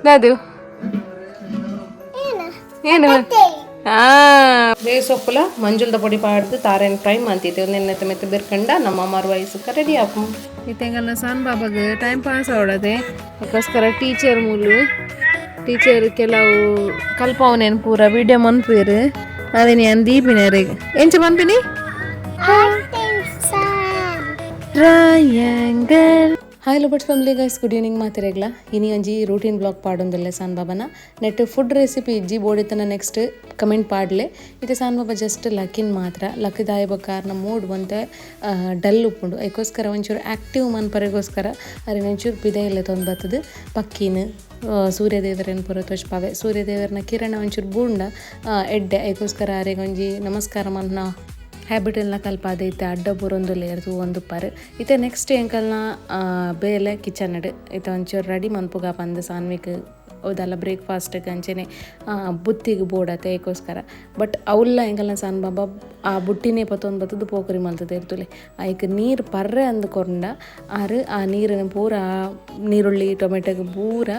ದಾದು ಏನು ಬೇಸೊಪ್ಪುಲ ಮಂಜುಲ್ದ ಪೊಡಿ ಪಾಡ್ದು ತಾರೇನ್ ಫ್ರೈ ಮಂತಿತ್ತು. ನಿನ್ನೆ ಮೆತ್ತ ಬಿರ್ಕಂಡ ನಮ್ಮ ಮರುವಾಯಿ ಸುಕ್ಕ ರೆಡಿ ಆಪು. ಇತ್ತೆಂಗಲ್ನ ಸನ್ ಬಾಬಾಗ ಟೈಮ್ ಪಾಸ್ ಆವಡದೆ ಅದಕ್ಕೋಸ್ಕರ ಟೀಚರ್ ಮೂಲು ಟೀಚರ್ ಕೆಲವು ಕಲ್ಪವನೇನು ಪೂರ ವಿಡಿಯೋ ಮನ್ಪೇರು. ಅದೇ ನಾನು ದೀಪಿನರಿಗೆ ಎಂಚ ಮನ್ಪಿನಿ. Triangle. Hi ಲೋಬಟ್ಸ್ family guys, good evening ಮಾತಿರೆಗ್ಲ. ಇನಿ ಒಂಜಿ ರೂಟೀನ್ ಬ್ಲಾಗ್ ಪಾಡೊಂದುಲ್ಲೆ ಸಾನ್ ಬಾಬಾನ. Net food recipe ಇಜ್ಜಿ, ಬೋಡಿತನ ನೆಕ್ಸ್ಟ್ ಕಮೆಂಟ್ ಪಾಡ್ಲೆ. ಇತ್ತೆ ಸಾನ್ ಬಾಬಾ ಜಸ್ಟ್ ಲಕ್ಕಿನ್ ಮಾತ್ರ ಲಕ್ಕಿದಾಯ ಬೊಕ್ಕ ಮೂಡ್ ಒಂತೆ ಡಲ್ ಉಪ್ಪುಂಡು. ಐಕೋಸ್ಕರ ಒಂಚೂರು ಆಕ್ಟಿವ್ ಮನ್ಪರೆಗೋಸ್ಕರ ಅರೆನ ಒಂಚೂರು ಪಿದಯಿಲ್ಲ ತೊಂದು ಬತ್ತದು ಪಕ್ಕಿನ ಸೂರ್ಯದೇವರನ್ನು ಪೂರ ತೋಜ್ಪಾವೆ. ಸೂರ್ಯದೇವರನ ಕಿರಣ ಒಂಚೂರು ಬೂಂಡ ಎಡ್ಡೆ. ಐಕೋಸ್ಕರ ಅರೆಗ್ ಒಂಜಿ ನಮಸ್ಕಾರ ಮನ್ನ ಹ್ಯಾಬಿಟ್ ಎಲ್ಲ ಕಲ್ಪಾದೆ. ಇತ್ತೆ ಅಡ್ಡ ಬೂರೊಂದುಲ್ಲೆರ್ ತೂವೊಂದುಪ್ಪರ್. ಇತ್ತೆ ನೆಕ್ಸ್ಟ್ ಎಂಕಲ್ನ ಬೇಲೆ ಕಿಚನ್ ಇತ್ತೆ ಒಂಚೂರು ರೆಡಿ ಮನ್ಪುಗ ಪಂದ್ ಸಾನ್ವಿಕ್ ಓದಲ್ಲ ಬ್ರೇಕ್ಫಾಸ್ಟ್ ಅಂಚೆನೆ ಬುತ್ತಿಗೆ ಬೋಡತ್ತೆ ಐಕೋಸ್ಕರ. ಬಟ್ ಅವುಲ್ಲ ಎಂಕಲ್ನ ಸನ್ ಬಾಬಾ ಆ ಬುಟ್ಟಿನೇ ಪತ್ತೊಂದು ಬತ್ತದು ಪೋಕರಿ ಮಲ್ತದೆ ಇರ್ತುಲೆ. ಐಕ್ ನೀರು ಪರ್ರೆ ಅಂದ್ ಕೊರ್ಂಡ ಆರು ಆ ನೀರನ್ನು ಪೂರ ನೀರುಳ್ಳಿ ಟೊಮೆಟೊಗೆ ಪೂರ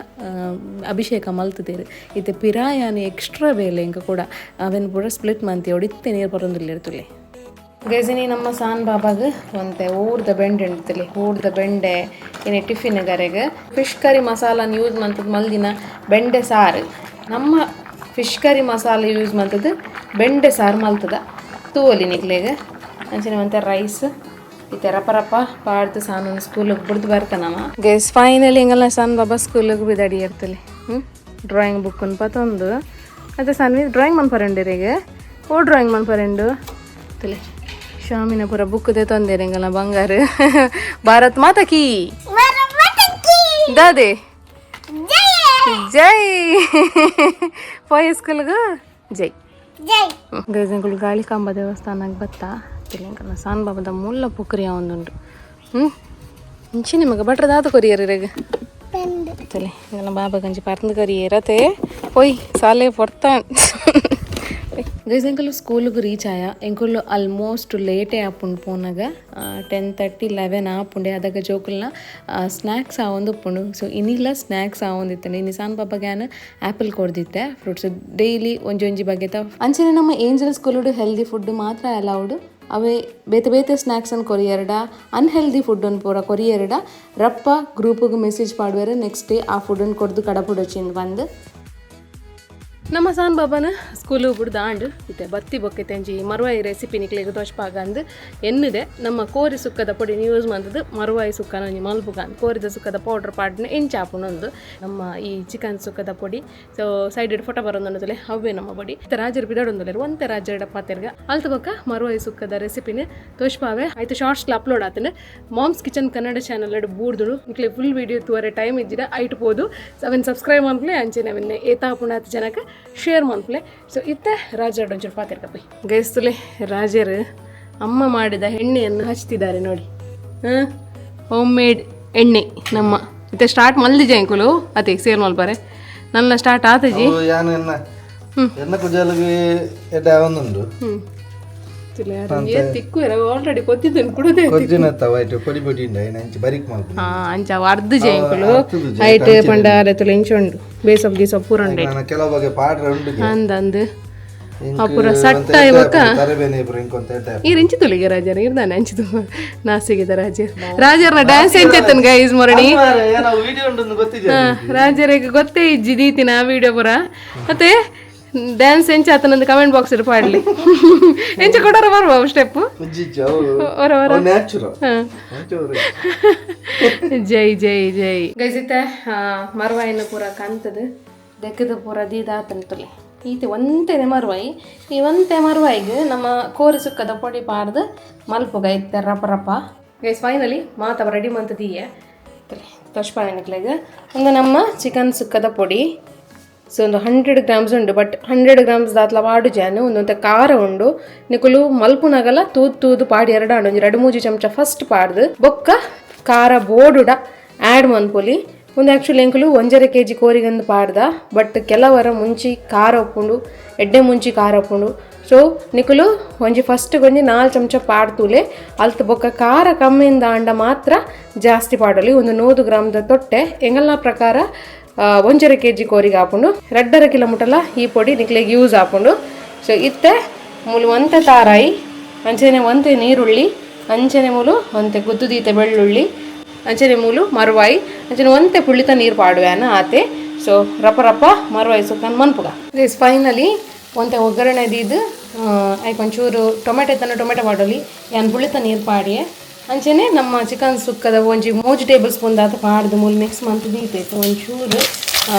ಅಭಿಷೇಕ ಮಲ್ತದೇರು. ಇತ್ತೆ ಪಿರಾಯಾನಿ ಎಕ್ಸ್ಟ್ರಾ ಬೇಲೆ ಎಂಕ ಕೂಡ ಅವೆನ್ ಪೂರ ಸ್ಪ್ಲಿಟ್ ಮಂತಿ ಇತ್ತೆ ನೀರು ಪರೊಂದುಲ್ಲ ಇರ್ತುಲೆ. ಗೈಸಿನಿ ನಮ್ಮ ಸಾನ್ ಬಾಬಾಗ ಒಂತೆ ಊರ್ದ ಬೆಂಡೆ ಉಂಟುಲಿ. ಊರ್ದ ಬೆಂಡೆ ಇನಿ ಟಿಫಿನ್ ಗರೆಗ್. ಫಿಶ್ ಕರಿ ಮಸಾಲಾನ ಯೂಸ್ ಮಂತದ ಮಲ್ದಿನ ಬೆಂಡೆ ಸಾರು. ನಮ್ಮ ಫಿಶ್ ಕರಿ ಮಸಾಲ ಯೂಸ್ ಮಂತದ ಬೆಂಡೆ ಸಾರು ಮಲ್ತದ ತೂವಲಿ ನಿಕ್ಲೆಗ್. ಅಂಚನೆ ಒಂತೆ ರೈಸ್ ಇತ್ತೆ ರಪ ರಪ ಪಾಡ್ದು ಸಾನು ಸ್ಕೂಲಿಗೆ ಬುಡ್ದು ಬರ್ತಾನವ. ಗೈಸ್, ಫೈನಲಿ ಎಂಗಲ್ನ ಸಾನ್ ಬಾಬಾ ಸ್ಕೂಲಿಗೆ ಬಿದಡಿ ಇರ್ತಲಿ. ಡ್ರಾಯಿಂಗ್ ಬುಕ್ಕನ್ ಪತೊಂದು ಅದೇ ಸಾನ್ವಿ ಡ್ರಾಯಿಂಗ್ ಮನ್ಪರಂಡಿರಿಗೆ. ಓ ಡ್ರಾಯಿಂಗ್ ಮನ್ಪರೆಂಡು ತುಲೆ. ಶಾಮಿನ ಪೂರ ಬುಕ್ ತೊಂದರೆ ಎಂಗಲ್ನ ಬಂಗಾರ. ಭಾರತ್ ಮಾತಾ ಕೀ ದಾದೆ ಜೈ. ಪೋಯ್ ಸ್ಕೂಲ್ಗೆ ಜೈ. ಗೈಸ್, ಎಂಕುಲು ಗಾಳಿಕಾಂಬ ದೇವಸ್ಥಾನಕ್ಕೆ ಬತ್ತ. ಎಂಕಲ್ನ ಸಾನ್ ಬಾಬದ ಮುಲ್ಲ ಪುಕ್ರಿಯ ಒಂದುಂಡು. ಇಂಚಿ ನಿಮಗೆ ಭಟ್ರ ದಾದ ಕೊರಿಯರ್ ಇರೆಗ್ ತಲೆ. ಎಂಕಲ್ನ ಬಾಬಾ ಗಂಜಿ ಪರ್ಂದ್ ಕೊರಿಯರತೆ. ಪೋಯ್ ಸಾಲೆ ಪೊರ್ತ. ಗೈಸ್, ಎಂಕುಲು ಸ್ಕೂಲ್ಗೆ ರೀಚ್ ಆಯ. ಎಂಕುಲು ಆಲ್ಮೋಸ್ಟ್ ಲೇಟೇ ಆಪುಂಡು ಪೋನಾಗ. 10:30 11 ಆಪುಂಡೆ. ಅದಾಗ ಜೋಕುಲ್ನ ಸ್ನ್ಯಾಕ್ಸ್ ಆವೊಂದು ಉಪ್ಪುಂಡು. ಸೊ ಇನಿಲ್ಲ ಸ್ನ್ಯಾಕ್ಸ್ ಆವೊಂದಿತ್ತಂಡೆ. ಇನಿ ಸಾನ್ ಬಾಬಾಗೆ ಆ್ಯಪಲ್ ಕೊಡ್ದಿತ್ತೆ. ಫ್ರೂಟ್ಸ್ ಡೈಲಿ ಒಂಜಿ ಒಂಜಿ ಬಗೆತ. ಅಂಚನೆ ನಮ್ಮ ಏಂಜಲ್ ಸ್ಕೂಲುಡು ಹೆಲ್ದಿ ಫುಡ್ ಮಾತ್ರ ಅಲೌಡ್. ಅವೇ ಬೇತೆ ಬೇತೆ ಸ್ನ್ಯಾಕ್ಸ್ ಅನ್ನು ಕೊರಿಯರ್ಡ, ಅನ್ಹೆಲ್ದಿ ಫುಡ್ ಅನ್ನು ಪೂರ ಕೊರಿಯರ್ಡ ರಪ್ಪ ಗ್ರೂಪಿಗೆ ಮೆಸೇಜ್ ಪಾಡುವೆರ್. ನೆಕ್ಸ್ಟ್ ಡೇ ಆ ಫುಡ್ಡನ್ನು ಕೊಡ್ದು ಕಡಪುಡೊಚಿಂದ್ ಬಂದು. ನಮ್ಮ ಸಾನ್ ಬಾಬಾನ ಸ್ಕೂಲು ಬುಡ್ದು ಆಂಡ್. ಇತ್ತೆ ಬತ್ತಿ ಬೊಕ್ಕಿತ್ತೆ ಅಂಜಿ ಮರುವಾಯಿ ರೆಸಿಪಿ ನಿಕ್ಲೆಗ್ ತೋಜ್ಪಾಗ ಅಂದ್ ಎನ್ನುದೆ. ನಮ್ಮ ಕೋರಿ ಸುಕ್ಕದ ಪೊಡಿ ಯೂಸ್ ಮಂತದು ಮರುವಾಯಿ ಸುಕ್ಕನ ಒಂಜಿ ಮಲ್ಪುಗ. ಕೋರಿದ ಸುಕ್ಕದ ಪೌಡರ್ ಪಾಡ್ನ ಎಂಚ ಆಪುಂಡು ನಮ್ಮ ಈ ಚಿಕನ್ ಸುಕ್ಕದ ಪೊಡಿ. So side photo ಬರೋಂದುಂಡುತ್ತಲೆ, ಅವೇ ನಮ್ಮ ಪೊಡಿ. ಇತ್ತೆ ರಾಜರು ಬಿದಾಡೊಂದುಲ್ಲೆರ್. ಒಂತೆ ರಾಜರ ಪಾತೆರ್ಗ. ಅಲ್ತ ಬೊಕ್ಕ ಮರುವಾಯಿ ಸುಕ್ಕದ ರೆಸಿಪಿನ ತೋಜ್ಪಾವೆ. ಆಯ್ತು, ಶಾರ್ಟ್ಸ್ ಅಪ್ಲೋಡ್ ಆತನ moms kitchen Kannada channel ಬೂರ್ದುಡು. ನಿಕ್ಲೆ full video ತೂವರೆ time ಇಜ್ಜಿಡ ಐಟ್ ಪೋದು ಅವೆನ್ ಸಬ್ಸ್ಕ್ರೈಬ್ ಮನ್ಪುಲೆ. ಅಂಚೆನೆ ಅವೆನ್ ಏತಾಪುಂಡು ಆತ್ ಜನಕ್ಕೆ ಶೇರ್ ಮನ್ಪುಲೆ. ಸೊ ಇತ್ತೆ ರಾಜರ ಒಂಚೂರು ಪಾತೆರ್ಕ ಪೋಯ್. ಗೈಸ್ತುಲೆ, ರಾಜರು ಅಮ್ಮ ಮಾಡಿದ ಎಣ್ಣೆಯನ್ನು ಹಚ್ತಿದ್ದಾರೆ ನೋಡಿ. ಹಾಂ, ಹೋಮ್ ಮೇಡ್ ಎಣ್ಣೆ ನಮ್ಮ. ಇತ್ತೆ ಸ್ಟಾರ್ಟ್ ಮಲ್ದಿಜ ಎಂಕುಲು ಅದೇ ಸೇಲ್ ಮಲ್ಪರೆ. ನನ್ನ ಸ್ಟಾರ್ಟ್ ಆತಜಿ. ಯಾನ್ ಎನ್ನ ಎನ್ನ ಕುಜಾಲಿಗೆ ಎಡ್ಡೆ ಆವೊಂದುಂಡು. ತಿಕ್ಕು ಆಲ್ರೆಡಿ ಕೊತ್ತಿದ್ದನು ಕುಡದೆ. ಕೊಜ್ಜಿನ ವೈಟ್ ಪೊಡಿ ಪೊಡಿ ಉಂಡು. ಐನ ಅಂಚಿ ಬರಿಕ್ ಮಲ್ಪುನು. ಅಂಚ ಅರ್ಧ ಜೈಂಕುಲು ಐಟ್ ಪಂಡ ಅರೆತುಲು ಇಂಚ ಉಂಡು. ಬೇಸೊಪ್ಪು ಗೀಸೊಪ್ಪು ಪೂರ ಉಂಡು. ನಾನು ಕೆಲವು ಬಗೆ ಪಾಡ್ರೆ ಉಂಡು. ಅಂದ ಅಂದ್ ಆ ಪೂರ ಸಟ್ಟ ಇವಾಗ. ತರಬೇನೆ ಪೂರ ಇಂಕೊಂತ ಎಡ್ಡೆ. ಈರ್ ಇಂಚಿ ತುಲಿಗೆ ರಾಜರ್ ಇರ್ದಾನೆ ಅಂಚಿತು ನಾಸಿಗೆದ ರಾಜರ್. ರಾಜರ್ನ ಡ್ಯಾನ್ಸ್ ಎಂಚೆತ್ತನ್ ಗೈಸ್ ಮೊರಣಿ. ಏನೋ ವಿಡಿಯೋ ಉಂಟು ಗೊತ್ತಿದೆ. ರಾಜರಿಗೆ ಗೊತ್ತೇ ಇಜ್ಜಿ ದೀತಿನ ಆ ವಿಡಿಯೋ ಪೂರ. ಮತ್ತೆ ಡ್ಯಾನ್ಸ್ ಎಂಚ ಆತನಂದು ಕಮೆಂಟ್ ಬಾಕ್ಸ್ ಪಾಡ್ಲಿ. ಎಂಚ ಕೊಡೋರ ಬರುವ ಸ್ಟೆಪ್. ಉಜ್ಜಿಜ್ಜಿ ಅವರು. ಹೊರ ಹೊರ. ನ್ಯಾಚುರಲ್. ಜೈ ಜೈ ಜೈ. ಗೈಸಿತ್ತೆ ಮರವಾಯಿನ ಪೂರ ಕಂತದ ದೆಕ್ಕದ ಪೂರ ದೀದಾತಂತಲೆ. ಈತೆ ಒಂತೆನೆ ಮರುವಾಯಿ. ಈ ಒಂತೆ ಮರುವಾಯಿಗೆ ನಮ್ಮ ಕೋರಿ ಸುಕ್ಕದ ಪೊಡಿ ಪಾಡ್ದು ಮಲ್ಪುಗ ಇತ್ತೆ ರಪ ರಪ. ಗೈಸ್, ಫೈನಲಿ ಮಾತವ ರೆಡಿ ಮಂತದೀಯ ತೋಷ್ಪಾಯನಕ್ಲೆಗ್. ಒಂದು ನಮ್ಮ ಚಿಕನ್ ಸುಕ್ಕದ ಪೊಡಿ. ಸೊ ಒಂದು 100 ಗ್ರಾಮ್ಸ್ ಉಂಡು. ಬಟ್ 100 ಗ್ರಾಮ್ಸ್ ದಾತ್ಲ ಪಾಡು ಜಾನು. ಒಂದೊಂತೆ ಖಾರ ಉಂಡು. ನಿಕುಲು ಮಲ್ಪುನಗಲ ತೂದು ತೂದು ಪಾಡಿ ಎರಡು ಒಂಜಿ ಎರಡು ಮೂಜಿ ಚಮಚ ಫಸ್ಟ್ ಪಾಡ್ದು ಬೊಕ್ಕ ಖಾರ ಬೋಡುಡ ಆ್ಯಡ್ ಮನ್ಪೊಲಿ. ಒಂದು ಆ್ಯಕ್ಚುಲಿ ಎಂಕುಲು 1.5 ಕೆಜಿ ಕೋರಿಗಂದು ಪಾಡ್ದ. ಬಟ್ ಕೆಲವರ ಮುಂಚಿ ಖಾರ ಉಪ್ಪುಂಡು, ಎಡ್ಡೆ ಮುಂಚಿ ಖಾರ ಉಪ್ಪುಂಡು. ಸೊ ನಿಕುಲು ಒಂಜಿ ಫಸ್ಟ್ ಒಂಜಿ 4 ಚಮಚ ಪಾಡ್ತೂಲೆ. ಅಲ್ತ್ ಬೊಕ್ಕ ಖಾರ ಕಮ್ಮಿಂದ ಅಂಡ ಮಾತ್ರ ಜಾಸ್ತಿ ಪಾಡಲಿ. ಒಂದು 100 ಗ್ರಾಮ್ದ ತೊಟ್ಟೆ ಎಂಗಲ್ನ ಪ್ರಕಾರ. 1.5 KG ಕೋರಿಗೆ ಆಪುಂಡು 2.5 ಕಿಲೋ ಮುಟ್ಟಲ ಈ ಪೊಡಿ ನಿಕ್ಲೆಗ್ ಯೂಸ್ ಆಪುಂಡು. ಸೊ ಇತ್ತೆ ಮೂಲು ಒಂತೆ ತಾರಾಯಿ ಅಂಚನೆ ಒಂತೆ ನೀರುಳ್ಳಿ ಅಂಚನೆ ಮೂಲು ಒಂತೆ ಗುದ್ದುದೀತೆ ಬೆಳ್ಳುಳ್ಳಿ ಅಂಚನೆ ಮೂಲು ಮರುವಾಯಿ ಅಂಚನೆ ಒಂತೆ ಪುಳ್ಳಿತ ನೀರು ಪಾಡುವೆನ ಆತೆ. ಸೊ ರಪ ರಪ ಮರುವಾಯಿ ಸುಕ್ಕನ್ ಮನ್ಪುಗ ಗೈಸ್. ಫೈನಲಿ ಒಂತೆ ಒಗ್ಗರಣೆ ದೀದು ಐಕ್ ಒಂಚೂರು ಟೊಮೆಟೊ ಇತ್ತನ ಟೊಮೆಟೊ ಪಾಡೊಲಿ ಯಾನ್ ಪುಳಿತ ನೀರು ಪಾಡಿಯೆ. ಅಂಚನೆ ನಮ್ಮ ಚಿಕನ್ ಸುಕ್ಕದ ಒಂಜಿ 3 ಟೇಬಲ್ ಸ್ಪೂನ್ ದಾತ ಪಾಡ್ದು ಮೂಲು ಮಿಕ್ಸ್ ಮಂತ್ ದೀತೈತೆ. ಒಂಚೂರು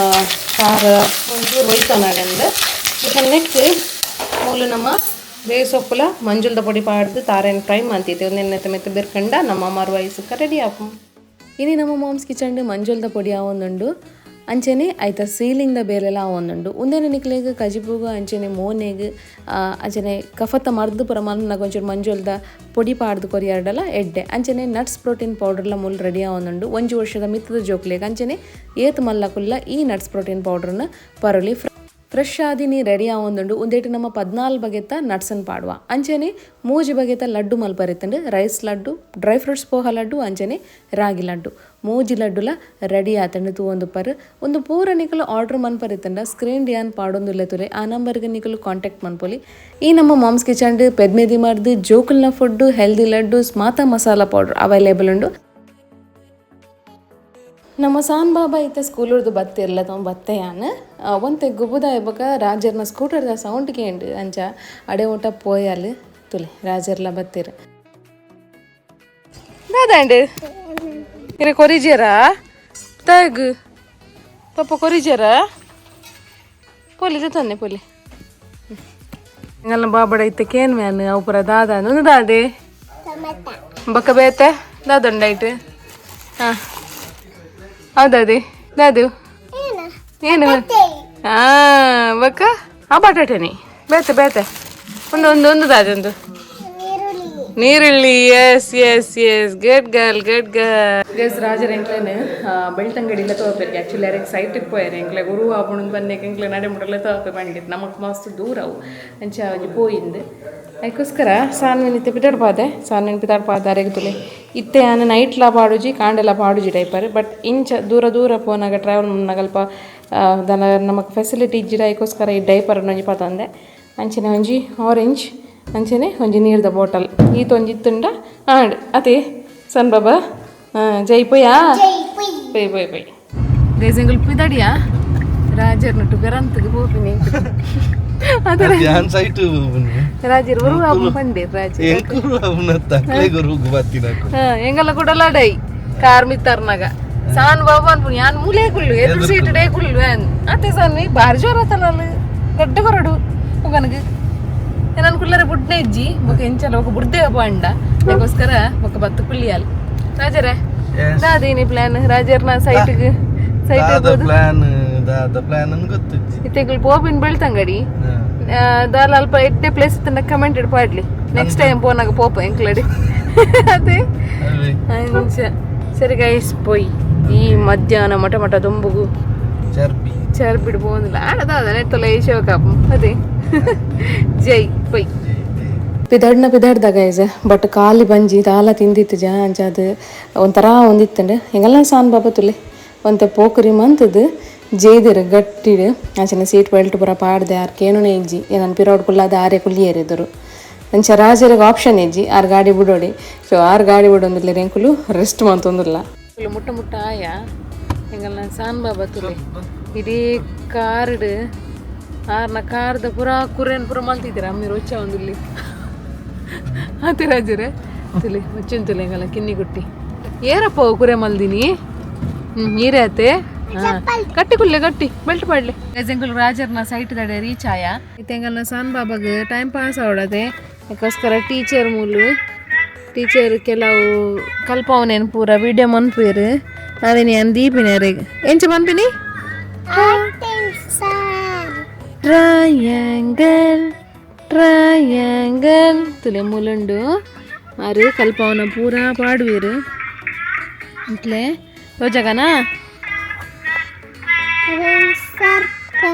ಖಾರ ಒಂಚೂರು ಒಯ್ತನಾಗಂದು ನೆಕ್ಸ್ಟ್ ಮೂಲು ನಮ್ಮ ಬೇಸೊಪ್ಪುಲ ಮಂಜುಲ್ದ ಪೊಡಿ ಪಾಡ್ದು ತಾರೇನು ಫ್ರೈ ಮಂತೈತೆ. ಒಂದೆಣ್ಣೆ ಮೆತ್ತ ಬಿರ್ಕಂಡ ನಮ್ಮ ಮರುವಾಯಿ ಸುಕ್ಕ ರೆಡಿ ಆಪು. ಇನಿ ನಮ್ಮ ಮಾಮ್ಸ್ ಕಿಚನ್ ಮಂಜುಲ್ದ ಪೊಡಿ ಆವೊಂದುಂಡು. ಅಂಚನೆ ಐತ ಸೀಲಿಂಗ್ದ ಬೇಲೆಲ ಆವೊಂದುಂಡು. ಉಂದೆನೆ ನಿಕ್ಲೆಗ್ ಕಜಿಪುಗು ಅಂಚನೆ ಮೋನೆಗ್ ಅಂಚನೆ ಕಫತ ಮರ್ದು ಪೂರ ಮಲ್ಪುನಗ ಒಂಚೂರು ಮಂಜುಲ್ದ ಪೊಡಿ ಪಾಡ್ದು ಕೊರಿಯಾರ್ಡಲ ಎಡ್ಡೆ. ಅಂಚನೆ ನಟ್ಸ್ ಪ್ರೋಟೀನ್ ಪೌಡರ್ಲ ಮೂಲು ರೆಡಿ ಆವೊಂದುಂಡು. ಒಂಜಿ ವರ್ಷದ ಮಿತ್ತದ ಜೋಕ್ಲೆಗ್ ಅಂಚನೆ ಏತ್ ಮಲ್ಲಕುಲ್ಲ ಈ ನಟ್ಸ್ ಪ್ರೋಟೀನ್ ಪೌಡರ್ನ ಪರೊಲಿ. ಫ್ರೆಶ್ ಆದಿನಿ ರೆಡಿ ಆವೊಂದುಂಡು. ಉಂದೆಟ್ ನಮ್ಮ 14 ಬಗೆತ ನಟ್ಸನ್ ಪಾಡುವ. ಅಂಚನೆ 3 ಬಗೆತ laddu ಮಲ್ಪರಿತ್ತಂಡು. Rice laddu, dry fruits poha laddu ಅಂಚನೆ ರಾಗಿ ಲಡ್ಡು, 3 ಲಡ್ಡುಲ ರೆಡಿ ಆತಂಡು ತೂವೊಂದುಪ್ಪರು. ಒಂದು ಪೂರ ನಿಕುಲು ಆರ್ಡರ್ ಮನ್ಪರಿತ್ತಂಡ ಸ್ಕ್ರೀನ್ ಡಿಯಾನ್ ಪಾಡೊಂದುಲ್ಲೆ ತುಲೆ, ಆ ನಂಬರ್ಗೆ ನಿಕುಲು ಕಾಂಟ್ಯಾಕ್ಟ್ ಮನ್ಪೊಲಿ. ಈ ನಮ್ಮ ಮಾಮ್ಸ್ ಕಿಚನ್ ಪೆದ್ಮೆದಿ ಮರ್ದು ಜೋಕುಲ್ನ ಫುಡ್ಡು ಹೆಲ್ದಿ ಲಡ್ಡು ಮಾತಾ ಮಸಾಲ ಪೌಡರ್ ಅವೈಲೇಬಲ್ ಉಂಡು. ನಮ್ಮ ಸಾನ್ ಬಾಬಾ ಇತ್ತ ಸ್ಕೂಲುರ್ದು ಬತ್ತಿರ್ಲ ತಮ್ಮ ಬತ್ತೆಯಾನ ಒಂತೆ ಗುಬುದ ಬೊಕ ರಾಜರ್ನ ಸ್ಕೂಟರ್ದ ಸೌಂಡ್ ಕೇಂಡು ಅಂಚ ಅಡೆ ಊಟ ಪೋಯಾಲು ತುಲೆ ರಾಜರ್ಲ ಬತ್ತಿರ. ದಾದಾಂಡು ಇರೆ ಕೊರಿಜೇರಾ ತಗ್ ಪಪ್ಪ ಕೊರಿಜೇರಾ ಪೊಲಿ ತಂದೆ ಪೊಲಿ ಎಂಗಲ್ನ ಬಾಬಡ ಇತ್ತೆ ಕೇನ್ ಮ್ಯಾನ್ ಅವು ಪೂರ ದಾದ ಒಂದು ದಾದೆ ಬೊಕ್ಕ ಬೇತೆ ದಾದುಂಡೈಟ್. ಹಾಂ ಹೌದದಿ ದಾದು ಏನು ಹಾ ಬೊಕ್ಕ ಆ ಬಟಾಟೆನಿ ಬೇತೆ ಬೇತೆ ಒಂದು ಒಂದು ಒಂದು ದಾದೆ ಒಂದು ನೀರುಳ್ಳಿ. Yes yes yes, good girl, good girl. Guys, ರಾಜರ ಎಂಕ್ಲೇನೆ ಬೆಳ್ತಂಗಡಿಲ್ಲ ತೋಪೆರ್ಗೆ. ಆ್ಯಕ್ಚುಲಿ ಯಾರಿಗೆ ಸೈಟಿಗೆ ಪೋಯರೆ ಎಂಕ್ಲೆ ಗುರು ಆಪುಣು ಬನ್ನೇಕೆ ಎಂಕ್ಲೆ ನಡೆ ಮುಡಲೆ ತೋಪೆ ಬಂಡಿತ್ತು. ನಮಕ್ ಮಸ್ತ್ ದೂರ ಅವು. ಅಂಚ ಒಂಜಿ ಪೋಯಿಂದು ಅದಕ್ಕೋಸ್ಕರ ಸಾನ್ವಿನಿತ್ತೆ ಪಿದಾಡ್ಪಾದೆ. ಸಾನ್ವಿನ ಪಿದಾಡ್ಪಾದೆ ಅರೆಗ್ ತುಲೆ. ಇತ್ತೆ ಯಾನ್ ನೈಟ್ಲ ಪಾಡುಜಿ, ಕಾಂಡೆಲ ಪಾಡುಜಿ ಡೈಪರ್. ಬಟ್ ಇಂಚ ದೂರ ದೂರ ಪೋನಾಗ ಟ್ರಾವೆಲ್ ಮಲ್ಪುನಗ ಅಲ್ಪ ದಾಲ ನಮಕ್ ಫೆಸಿಲಿಟಿ ಇಜ್ಜಿಡ ಅದಕ್ಕೋಸ್ಕರ ಈ ಡೈಪರ್ ಒಂಜಿ ಪತೊಂದೆ. ಅಂಚನೆ ಒಂಜಿ ಆರೆಂಜ್ ಅಂಚನೆ ಒಂಜಿ ನೀರ್ದ ಬಾಟಲ್ ಈತ ಒಂಜಿ ಇತ್ತುಂಡ ಆಂಡ್ ಅತೆ ಸನ್ ಬಾಬಾ. ಜೈ ಪೋಯಾ ಪೋಯ್ ಪೋಯ್ ಪೋಯ್. ಗೈಸ್, ಎಂಗುಲ್ ಪಿದಡಿಯಾ ರಾಜರ್ನಟ್ಟು ಗರಂತಗೆ ಪೋಪಿನಿ ಅದರ ಧ್ಯಾನ್ ಸೈಟ್. ರಾಜರ್ ಉರು ಪಂಡೇರ್ ರಾಜರ್. ಎಂಕುರು ಅವನ ತಕ್ಲೆ ಗುರು ಬತ್ತಿನಕು. ಎಂಗಲ್ಲ ಕೂಡ ಲಡೈ ಕಾರ್ ಮಿತ್ತರ್ನಾಗ. ಸಾನ್ ಬಾಬಾ ಅನ್ಪುನಿ ಯಾನ್ ಮೂಲೆ ಕುಲ್ಲು, ಎದುರು ಸೀಟ್ ಡೇ ಕುಲ್ಲು ಯಾನ್ ಅತ್ತೆ. ಸಾನ್ ಬಾರಿ ಜೋರ ಆತಲ್ಲ, ದೊಡ್ಡ ಕೊರಡು ಮಗನಿಗೆ. ನಾನು ಕುಲ್ಲರೆ ಬುಡ್ನೆ ಇಜ್ಜಿ ಬೊಕ ಎಂಚಲ ಬೊಕ ಬುಡ್ದೆ ಪಂಡ. ಅದಕ್ಕೋಸ್ಕರ ಬೊಕ ಬತ್ತು ಕುಲ್ಲಿಯಾಲ್. ರಾಜರೇ, ದಾದೇನಿ ಪ್ಲಾನ್ ರಾಜರ್ನ ಸೈಟ್ಗೆ ಸೈಟ್? ದಾದ ಪ್ಲಾನ್, ದಾದ ಪ್ಲಾನ್ ಅನ್ನು ಗೊತ್ತಿಜ್ಜಿ. ಇತ್ತೆಂಗುಲ್ ಪೋಪಿನ್ ಬೆಳ್ತಂಗಡಿ. ದಾಲ ಅಲ್ಪ ಎಡ್ಡೆ ಪ್ಲೇಸ್ ಇತ್ತಂಡ ಕಮೆಂಟ್ ಪಾಡ್ಲಿ. ನೆಕ್ಸ್ಟ್ ಟೈಮ್ ಪೋನಾಗ ಪೋಪ ಎಂಕ್ಲಡಿ ಅದೇ. ಅಲ್ವೇ? ಅಂಚ ಸರಿ ಗೈಸ್, ಪೋಯ್. ಈ ಮಧ್ಯಾಹ್ನ ಮಠ ಮಠ ದೊಂಬುಗು ಚರ್ಬಿ. ಚರ್ಬಿಡ್ ಪೋಂದಿಲ್ಲ ಆಡದ ನೆಟ್ಟೊಲ ಏಶೋಕಾಪು ಅದೇ. ಜೈ ಪೊಯ್. ಪಿದಾಡ್ನ ಪಿದಾಡ್ದ ಗೈಸ್, ಬಟ್ ಖಾಲಿ ಬಂಜಿ ದಾಲ ತಿಂದಿತ್ತು ಜ. ಅಂಚ ಅದು ಒಂಥರ ಒಂದಿತ್ತಂಡು. ಎಂಗಲ್ಲ ಸಾನ್ ಬಾಬಾ ತುಲೆ ಒಂತೆ ಪೋಕರಿ ಮಂತದು ಜೇದಿರು ಗಟ್ಟಿಡು. ಅಂಚನೆ ಸೀಟ್ ಬೆಲ್ಟ್ ಪೂರ ಪಾಡ್ದೆ. ಆರ್ ಕೇನುನೇ ಇಜ್ಜಿ. ಏನನ್ ಪಿರೋಡ್ ಕುಲ್ಲಾದ ಆರೆ ಕುಲ್ಲಿಯರಿದ್ರು. ಅಂಚ ರಾಜರಿಗೆ ಆಪ್ಷನ್ ಇಜ್ಜಿ, ಆರ್ ಗಾಡಿ ಬಿಡೋಡಿ. ಸೊ ಆರ್ ಗಾಡಿ ಬಿಡೊಂದಿಲ್ಲ, ಎಂಕುಲು ರೆಸ್ಟ್ ಮಂತೊಂದಿಲ್ಲ. ಮುಟ್ಟ ಮುಟ್ಟ ಆಯ. ಎಂಗಲ್ನ ಸಾನ್ ಬಾಬಾ ತುಲೆ ಇಡೀ ಕಾರ್ಡ್ ಆರ್ನ ಕಾರ್ದ ಪೂರ ಕುರೇನ್ ಪೂರ ಮಲ್ತಿದ್ದೀರ ಅಮ್ಮಿರು ಒಚ್ಚ ಒಂದಿಲ್ಲಿ ಆತಿ. ರಾಜರೇ ತುಲೆ ಒಚ್ಚನ್ ತುಲೆ ಎಂಗಲ್ಲ ಕಿನ್ನಿ ಗುಟ್ಟಿ ಏರಪ್ಪ ಕುರೆ ಮಲ್ದಿನಿ. ಹ್ಮ್ ನೀರೇ ಆತೆ. ಕಟ್ಟಿ ಕುಲ್ಲೆ, ಗಟ್ಟಿ ಬೆಲ್ಟ್ ಪಾಡ್ಲೆ. ಎಂಕುಲು ರಾಜರ್ನ ಸೈಟ್ ದಡೆ ರೀಚ್ ಆಯ. ಇತ್ತೆಂಗಲ್ನ ಸಾನ್ ಬಾಬಾಗ್ ಟೈಮ್ ಪಾಸ್ ಆವಡದೆ. ಅದಕ್ಕೋಸ್ಕರ ಟೀಚರ್ ಮೂಲು ಟೀಚರ್ ಕೆಲವು ಕಲ್ಪವನೇನು ಪೂರ ವಿಡಿಯೋ ಮನ್ಪೇರು. ಅವೇನು ಯಾನ್ ದೀಪಿನ ಎಂಚ ಮನ್ಪಿನಿ? ಟ್ರಯಾಂಗಲ್ ಟ್ರಯಾಂಗಲ್ ತುಲೆ ಮುಲುಂಡು ಆರು ಕಲ್ಪವನ ಪೂರ ಪಾಡುವೀರು ಇಟ್ಲೆ ತೋಜಗನಾ. Circle,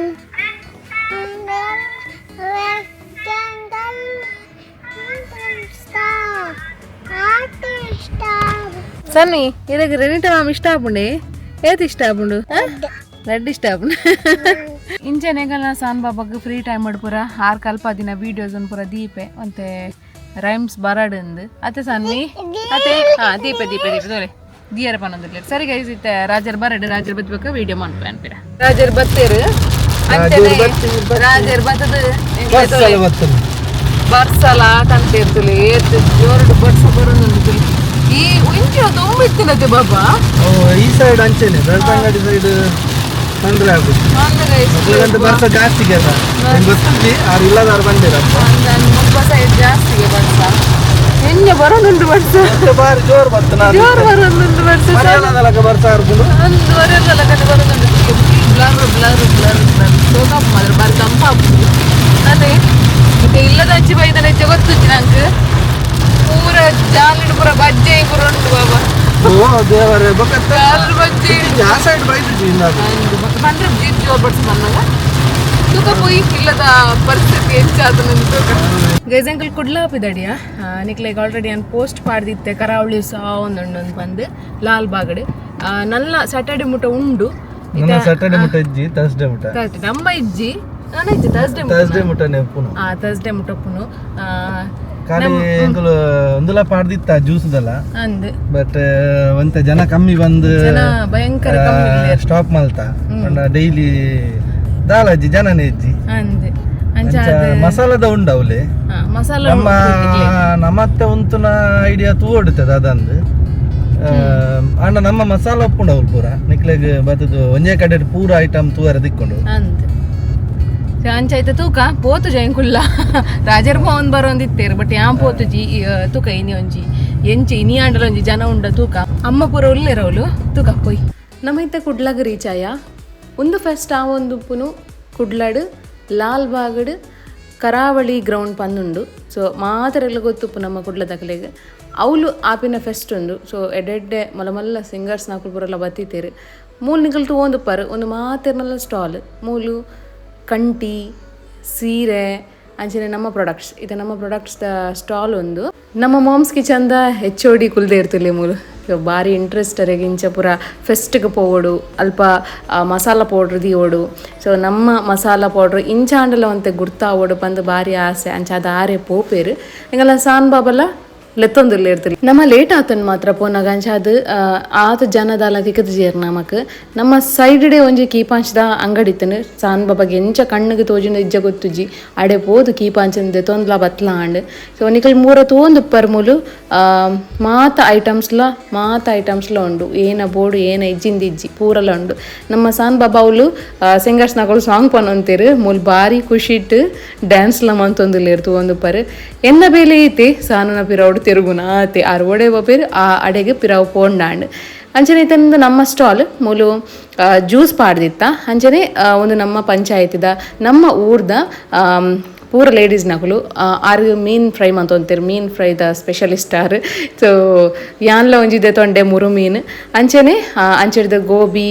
rectangle, star, heart star. ಸನ್ನಿ, ಇದಕ್ಕೆ ರೆನಿಟ ಮಾಮ್ ಇಷ್ಟ ಆಪುಂಡೆ? ಏತ್ ಇಷ್ಟ ಆಪುಂಡು? Laddu ಇಷ್ಟ ಆಪುಂಡು. ಇಂಚನೆಗಲ್ಲ ಸಾನ್ ಬಾಬಾಗ್ ಫ್ರೀ ಟೈಮ್ ಪೂರ ಆರ್ ಕಲ್ಪ ದಿನ ವೀಡಿಯೋಸ್ ಪೂರ ದೀಪೆ ಒಂತೆ ರೈಮ್ಸ್ ಬರಡುಂದು ಅತ್ತೆ ಸಾನ್ವಿ ಅತ್ತೆ. ಹಾ, ದೀಪೆ ದೀಪೆ ದೀಪೆ ತೋಲೆ ದಿಯರ ಪನ್ನೊಂದಿಲ್ಲ. ಸರಿ ಗೈಸ್, ಇತ್ತೆ ರಾಜರ್ ಬರಡು, ರಾಜರ್ ಬತ್ಬೇಕ ವೀಡಿಯೋ ಮನ್ಪೆ ಅನ್ಪಿರ. ರಾಜರ್ ಬತ್ತೇರು, ಅಂಚನೆ ರಾಜರ್ ಬತ್ತದ. ಬರ್ಸಲ ಬರ್ತದೆ. ಬರ್ಸಲ ಕಂತಿರ್ತುಲಿ, ಏತ್ ಜೋರುಡು ಬರ್ಸ ಬರೋದುಂಡು ತುಲಿ. ಈ ಇಂಚಿನ ತುಂಬ ಇತ್ತಿನತೆ ಬಾಬಾ. ಓ, ಈ ಸೈಡ್ ಅಂಚೆನೆ, ಬೆಳ್ತಂಗಡಿ ಸೈಡ್ ತೊಂದರೆ ಆಗುದು. ಅಂದ್ guys, ಮೊದಲಿಗಂತೂ ಬರ್ಸ ಜಾಸ್ತಿ ಅಲ್ಲ, ನಿಂಗೆ ಗೊತ್ತಿಲ್ಲ, ಆರು ಇಲ್ಲದಾರು ಬಂದಿರಪ್ಪ. ಅಂದ್ ಮುಲ್ಪ ಸೈಡ್ ಜಾಸ್ತಿಗೆ ಬರ್ಸ, ನಿನ್ನೆ ಬರೋದುಂಟು ಬರ್ಸ. ಮತ್ತೆ ಬಾರಿ ಜೋರು ಬತ್ತು ನಾನು. ಜೋರು ಬರೋದುಂಟು ಬರ್ಸ. ಮರೆಯಲ್ಲದಲಕ ಬರ್ಸ ಆರ್ಕೊಂಡು. ಒಂದು ಬರೋದಲ್ಲ ಕಡೆ ಬರೋದುಂಟು. Blur blur blur blur ಸೋಕಾಪು ಮಾತ್ರ ಬಾರಿ ತಂಪಾಪು. ಅದೇ ಮತ್ತೆ ಇಲ್ಲದ ಅಂಚಿ ಬೈದನ ಹೆಚ್ಚ ಗೊತ್ತುಜ್ಜಿ ನಂಗೆ. ಪೂರ ಜಾಲಿಡ್ ಪೂರ ಬಜ್ಜೆ ಪೂರ ಉಂಟು ಬಾಬಾ. ಓ ದೇವರೇ, ಬೊಕ್ಕ ಜಾಲಿಡ್ ಬಜ್ಜೆ. ಆ ಸೈಡ್ ಬೈದಿದ್ವಿ ಇಲ್ಲಾದ್ರು. ಅಂದು ಮತ್ತೆ ಬಂದ್ರೆ ಜೀಪ್ ಜೋರ್ ಬಡ್ಸ್ ಬಂದಾಗ ತೂಕ ಪೋಯಿ ಇಲ್ಲದ ಪರಿಸ್ಥಿತಿ ಹೆಚ್ಚಾದ ನನ್ನ ತೂಕ. ಗೈಸ್, ಅಂಕಲ್ ಕುಡ್ಲಾಪಿದಡಿಯ ನಿಕ್ಲೆಗ್ ಆಲ್ರೆಡಿ ನಾನು ಪೋಸ್ಟ್ ಪಾಡ್ದಿತ್ತೆ. ಕರಾವಳಿ ಸಹ ಒಂದುಂಡು ಒಂದು ಬಂದು ಲಾಲ್ ಬಾಗಡ್ ನನ್ನ ಸ್ಯಾಟರ್ಡೆ ಮುಟ ಉಂಡು. ನನ್ನ ಸ್ಯಾಟರ್ಡೆ ಮುಟ್ಟ ಇಜ್ಜಿ, ಥರ್ಸ್ಡೇ ಮುಟ್ಟ. ಥರ್ಸ್ಡೇ ನಮ್ಮ ಇಜ್ಜಿ, ನಾನು ಇಜ್ಜಿ ಥರ್ಸ್ಡೇ. ಥರ್ಸ್ಡೇ ಮುಟ್ಟ ನೆಪ್ಪುನು. ಆ ಥರ್ಸ್ಡೇ ಮುಟ್ಟಪ್ಪುನು. ಖಾಲಿ ಎಂಕುಲು ಒಂದುಲ ಪಾಡ್ದಿತ್ತ ಜ್ಯೂಸ್ದಲ್ಲ. ಅಂದ್. ಬಟ್ ಒಂತೆ ಜನ ಕಮ್ಮಿ ಬಂದು ಜನ ಭಯಂಕರ ಕಮ್ಮಿ ಇಲ್ಲೇರ್. ಸ್ಟಾಪ್ ಮಲ್ತ. ಡೈಲಿ ದಾಲಜ್ಜಿ, ಜನನೇ ಇಜ್ಜಿ. ಅಂದ್ ಅಂಚ. ಅಂಚ ಮಸಾಲದ ಉಂಡು ಅವಲೆ. ಮಸಾಲ. ನಮ್ಮ ನಮ್ಮತ್ತೆ ಉಂತುನ ಐಡಿಯಾ ತೂ ಹೊಡಿತದೆ ಅದಂದು. ಅಂಡ ನಮ್ಮ ಮಸಾಲ ಉಪ್ಪುಂಡು ಅವ್ಲು ಪೂರ. ನಿಕ್ಲೆಗ್ ಬತ್ತದು ಒಂಜೇ ಕಡೆ ಪೂರ ಐಟಮ್ ತೂವರೆ ದಿಕ್ಕೊಂಡು. ಅಂದ್. ಸೊ ಅಂಚ ಐತೆ ತೂಕ ಪೋತು ಜಯಂಕುಲ್ಲ ರಾಜರ್ ಭವನ್ ಬರೋಂದಿತ್ತೇರು, ಬಟ್ ಯಾನ್ ಪೋತುಜಿ. ತೂಕ ಇನಿ ಒಂಜಿ ಎಂಚಿ ಇನಿ ಆಂಡಲ ಒಂಜಿ ಜನ ಉಂಡ ತೂಕ. ಅಮ್ಮ ಪೂರ ಉಲ್ಲೇರವಳು, ತೂಕ ಪೋಯ್. ನಮ್ಮ ಇತ್ತ ಕುಡ್ಲಾಗ ರೀಚ್ ಆಯ. ಒಂದು ಫೆಸ್ಟ್ ಆ ಒಂದು ಪುನು ಕುಡ್ಲಾಡು ಲಾಲ್ ಬಾಗಡ್ ಕರಾವಳಿ ಗ್ರೌಂಡ್ ಪಂದುಂಡು. ಸೊ ಮಾತರೆಲ್ಲ ಗೊತ್ತುಪ್ಪು ನಮ್ಮ ಕುಡ್ಲದಕಲೆಗ್ ಅವಳು ಆಪಿನ ಫೆಸ್ಟ್ ಉಂಡು. ಸೊ ಎಡೆಡ್ಡೆ ಮಲ್ಲ ಮಲ್ಲ ಸಿಂಗರ್ಸ್ ನಾಕುಲು ಪೂರೆಲ್ಲ ಬತ್ತಿತ್ತೇರು. ಮೂಲು ನಿಕಲ್ ತೂವೊಂದುಪ್ಪರು, ಒಂದು ಮಾತೆರ್ನಲ್ಲ ಸ್ಟಾಲ್. ಮೂಲು ಕಂಟಿ, ಸೀರೆ, ಅಂಚನೆ ನಮ್ಮ ಪ್ರಾಡಕ್ಟ್ಸ್ ಇದು ನಮ್ಮ products the stall ಒಂದು. ನಮ್ಮ ಮಾಮ್ಸ್ ಕಿಚನ್ದ H O D ಕುಲ್ದೆ ಇರ್ತಲೆ ಮೂಲು. ಸೊ ಭಾರಿ ಇಂಟ್ರೆಸ್ಟ್ ಅರೆಗೆ ಇಂಚ ಪೂರ ಫೆಸ್ಟ್ಗೆ ಪೋವೊಡು, ಅಲ್ಪ ಮಸಾಲ ಪೌಡ್ರ್ ದೀವೊಡು. ಸೊ ನಮ್ಮ ಮಸಾಲ ಪೌಡ್ರ್ ಇಂಚ ಆಂಡಲ ಒಂತೆ ಗುರ್ತಾವೊಡು ಪಂದ್ ಭಾರಿ ಆಸೆ. ಅಂಚ ಅದು ಆರೆ ಪೋಪೇರು. ಎಂಗಲ ಸಾನ್ ಬಾಬಲ ಲೆತ್ತೊಂದುಲ್ಲ ಇರ್ತಿಲ್ಲ. ನಮ್ಮ ಲೇಟ್ ಆತನ್ ಮಾತ್ರ ಪೋನಾಗ. ಅಂಚ ಅದು ಆತ ಜನದಾಲ ತಿಕ್ಕದು ಜೇರ್ ನಮಕ್. ನಮ್ಮ ಸೈಡ್ ಒಂಜಿ ಕೀಪಾಂಚದ ಅಂಗಡಿ ಇತ್ತನು. ಸಾನ್ ಬಾಬಾಗೆ ಎಂಚ ಕಣ್ಣಿಗೆ ತೋಜಿನ ಇಜ್ಜ ಗೊತ್ತುಜಿ, ಅಡೆ ಪೋದು ಕೀಪಾಂಚನ ದೆತೊಂದ್ಲ ಬತ್ಲ ಆಂಡ್. ಸೊ ನಿಕಲ್ ಮೂರ ತೋಂದು ಪರ್ಮುಲು ಮಾತ ಐಟಮ್ಸ್ಲ, ಮಾತ ಐಟಮ್ಸ್ಲ ಉಂಡು. ಏನ ಬೋಡು ಏನ ಇಜ್ಜಿಂದ ಇಜ್ಜಿ, ಪೂರಲ ಉಂಡು. ನಮ್ಮ ಸಾನ್ ಬಾಬಾ ಅವ್ಲು ಸಿಂಗರ್ಸ್ ನಕಲು ಸಾಂಗ್ ಪನೊಂತೇರು. ಮೂಲು ಬಾರಿ ಖುಷಿಟ್ ಡ್ಯಾನ್ಸ್ಲ ಮಂತೊಂದುಲ್ಲೇರು, ತೂವೊಂದುಪ್ಪರು. ಎನ್ನ ಬೇಲೆ ಐತಿ ಸಾನನ ಪಿರವುಡು ತಿರುಗುನ ಆತೆ. ಆರು ಒಡೆ ಪೇರು ಆ ಅಡೆಗೆ ಪಿರವು ಪೋಂಡಾಂಡ್. ಅಂಚನೆ ಇತ್ತಂದು ನಮ್ಮ ಸ್ಟಾಲ್. ಮೂಲು ಜ್ಯೂಸ್ ಪಾಡ್ದಿತ್ತ. ಅಂಚನೆ ಒಂದು ನಮ್ಮ ಪಂಚಾಯತಿದ ನಮ್ಮ ಊರ್ದ ಪೂರ ಲೇಡೀಸ್ ನಕಲು ಆರು ಮೀನ್ ಫ್ರೈ ಮಂತೊಂತೇರು. ಮೀನ್ ಫ್ರೈದ ಸ್ಪೆಷಲಿಸ್ಟ್ ಆರು. ಸೊ ಯಾನ್ಲ ಒಂಜಿದೆ ತೊಂಡೆ ಮುರು ಮೀನ್. ಅಂಚನೆ ಅಂಚೆಡ್ದ gobi,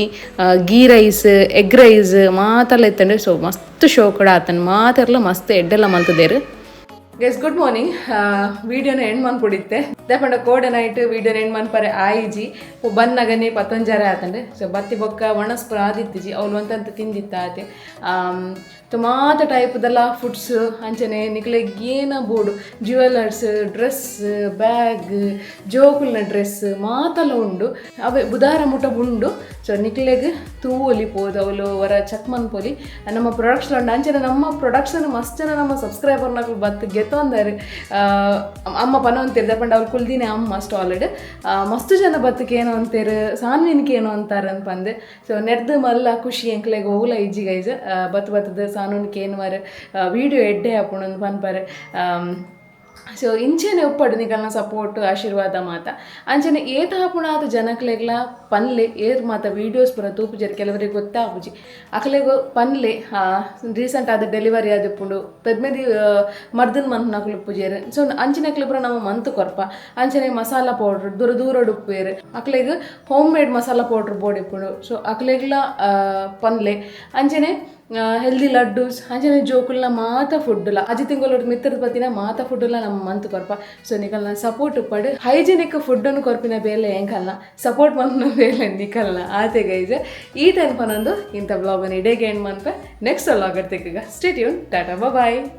ghee rice, egg rice ಮಾತೆಲ್ಲ ಇತ್ತಂಡೆ. ಸೊ ಮಸ್ತ್ ಶೋ ಕೂಡ ಆತನ, ಮಾತೆಲ್ಲ ಮಸ್ತ್ ಎಡ್ಡೆಲ್ಲ ಮಲ್ತದೇರು. Guys, good morning. ವೀಡಿಯೋನ ಎಂಡ್ ಮನ್ಪುಡಿತ್ತೆ ದಾಪಂಡ ಕೋಡೆ ನೈಟ್ ವೀಡಿಯೋನ ಎಂಡ್ ಮನ್ಪರೆ ಆಯಿಜಿ. ಬನ್ನಗನೆ ಪತ್ತೊಂಜಾರೆ ಆತಂಡೆ. ಸೊ ಬತ್ತಿ ಬೊಕ್ಕ ಒಣಸ್ ಪೂರ ಆದಿತ್ತಿಜಿ. ಅವ್ಲು ಒಂತಂತ ತಿಂದಿತ್ತ ಆತೆ. ಮಾತ ಟೈಪ್ದೆಲ್ಲ ಫುಡ್ಸ್, ಅಂಚನೆ ನಿಕ್ಲೆಗ್ ಏನ ಬೋಡು, jewellers, dress, bag, ಜೋಕುಲ್ನ dress ಮಾತೆಲ್ಲ ಉಂಡು. ಅವೆ ಬುಧಾರ ಮುಟ ಉಂಡು. ಸೊ ನಿಕ್ಲೆಗ್ ತೂವೊಲಿ ಪೋದು ಅವಲು ವರ ಚಕ್ಮನ್ ಪೋಲಿ. ನಮ್ಮ ಪ್ರೊಡಕ್ಟ್ಸ್ ಉಂಡು. ಅಂಚನೆ ನಮ್ಮ ಪ್ರೊಡಕ್ಟ್ಸ್ ಮಸ್ತ್ ಜನ ನಮ್ಮ ಸಬ್ಸ್ಕ್ರೈಬರ್ನಕ್ಲು ಬತ್ತು ಗೆತ್ತೊಂದಾರೆ. ಅಮ್ಮ ಪನೊಂತೇರು ದಪಂಡ ಅವ್ರು ಕುಲ್ದಿನಿ ಅಮ್ಮ ಸ್ಟಾಲ್ಡ್. ಮಸ್ತ್ ಜನ ಬತ್ತಕ್ಕೆ ಏನೋ ಅಂತೇರು, ಸಾನ್ವಿನ್ಕೆ ಏನೋ ಅಂತಾರೆ ಅನ್ಪಂದೆ. ಸೊ ನೆಡ್ದು ಮಲ್ಲ ಖುಷಿ ಎಂಕ್ಲೆಗ್ ಓಲ ಇಜ್ಜಿ ಗೈಸ್. ಬತ್ತು ಬತ್ತದ ಸಾನೂನ್ಕೆ ಏನು ವೀಡಿಯೋ ಎಡ್ಡೆ ಆಪುಂಡು ಪನ್ಪರೆ. ಸೊ ಇಂಚೆನೆ ಉಪ್ಪಡು ನಿಕಲ್ನ ಸಪೋರ್ಟ್, ಆಶೀರ್ವಾದ ಮಾತ. ಅಂಚನೆ ಏತ ಆಪುಣಾದ ಜನಕ್ಲೆಗ್ಲ ಪನ್ಲೆ, ಏರ್ ಮಾತ ವೀಡಿಯೋಸ್ ಪೂರ ತೂಪುಜೆರ್, ಕೆಲವರಿಗೆ ಗೊತ್ತಾಪುಜಿ. ಅಕ್ಲೆಗ್ ಪನ್ಲೆ, ರೀಸೆಂಟ್ ಆದ ಡೆಲಿವರಿ ಆದಿಪ್ಪುಂಡು, ಪೆದ್ಮೆದಿ ಮರ್ದನ್ ಮನ್ಪುನಕುಲು ಉಪ್ಪುಜೆರ್. ಸೊ ಅಂಚಿನಕ್ಲೆ ಪೂರ ನಮ್ಮ ಮಂತ್ ಕೊರ್ಪ. ಅಂಚನೆ ಮಸಾಲ ಪೌಡ್ರ್ ದೂರ ದೂರಡ್ ಉಪ್ಪುವೆರ್, ಅಕ್ಲೆಗ್ home made masala powder ಬೋಡಿಪ್ಪುಂಡು. So ಅಕ್ಲೆಗ್ಲ ಪನ್ಲೆ. ಅಂಚನೆ ಹೆಲ್ದಿ ಲಡ್ಡೂಸ್ ಅಂಚನೆ ಜೋಕುಲ್ನ ಮಾತ ಫುಡ್ಲ ಅಜಿ ತಿಂಗಳು ಮಿತ್ತದ ಪತ್ತಿನ ಮಾತ ಫುಡ್ಲ ನಮ್ಮ ಮಂತ್ ಕೊರ್ಪ. ಸೊ ನಿಕಲ್ನ ಸಪೋರ್ಟ್ ಉಪ್ಪಡು. ಹೈಜಿನಿಕ್ ಫುಡ್ಡನ್ನು ಕೊರ್ಪಿನ ಬೇಲೆ ಎಂಕಲ್ನ, ಸಪೋರ್ಟ್ ಮನ್ಪುನ ಬೇಲೆ ನಿಕಲ್ನ ಆತೆ ಗೈಸ್. ಈ ಟೈಮ್ ಪನೊಂದು ಇಂಥ ಬ್ಲಾಗನ್ನು ಇಡೇಗೆ ಎಂಡ್ ಮನ್ಪೆ. ನೆಕ್ಸ್ಟ್ ವ್ಲಾಗ್ ತಿಕ್ಕಗ. Stay tune, tata, bye.